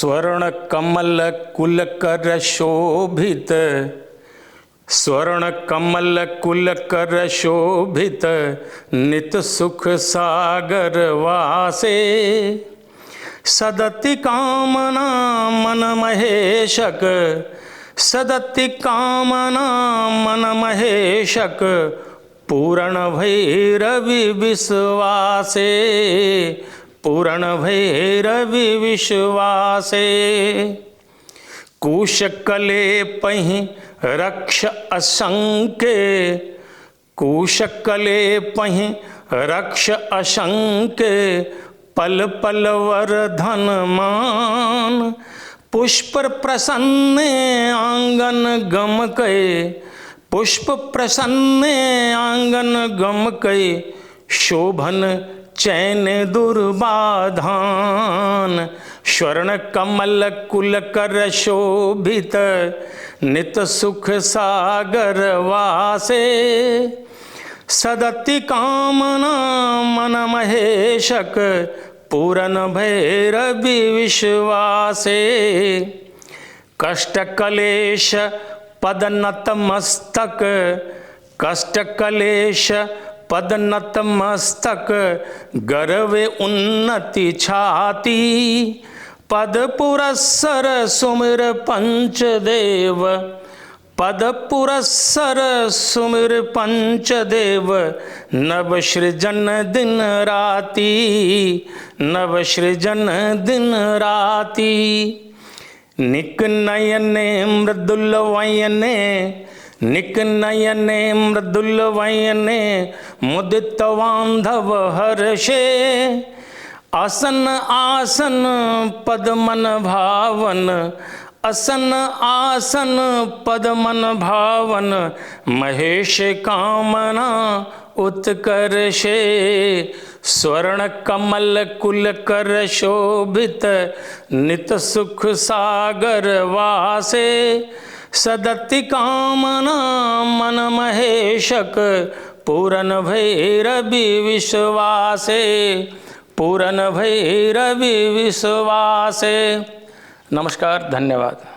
स्वर्ण कमल कुल कर शोभित, स्वर्ण कमल कुल कर शोभित, नित सुख सागर वासे। सदति कामना मन महेशक, सदति कामना मन महेशक, पूरण भैरवि विश्वासे, पूरण भैरवि विश्वासे। कुश कले पहि रक्ष असंके, कुश कले पहि रक्ष असंके, पल पल वर्धन मान। पुष्प प्रसन्ने आंगन गमके, पुष्प प्रसन्ने आंगन गमके, शोभन चैन दुर्बाधान। स्वर्ण कमल कुल कर शोभित, नित सुख सागर वासे। सदति कामना मन महेशक, पूरन भैरवि विश्वासे। कष्ट कलेश पदनत मस्तक, कष्ट कलेश पदनत मस्तक, गर्वे उन्नति छाती। पद पुरस्सर सुमिर पंचदेव, पद पुरस्सर सुमिर पंचदेव, नव सृजन दिन राती, नव सृजन दिन राती। निक नयने मृदुल वयने, निक नयने मृदुल वयने, मुदित बांधव हर्षे। असन आसन पद मन भावन, असन आसन पद मन भावन, महेश कामना उत्कर्षे। स्वर्ण कमल कुल कर शोभित, नित सुख सागर वासे। सदति कामना मन महेशक, पूरन भैरवि विश्वासे, पूरन भैरवि विश्वासे। नमस्कार, धन्यवाद।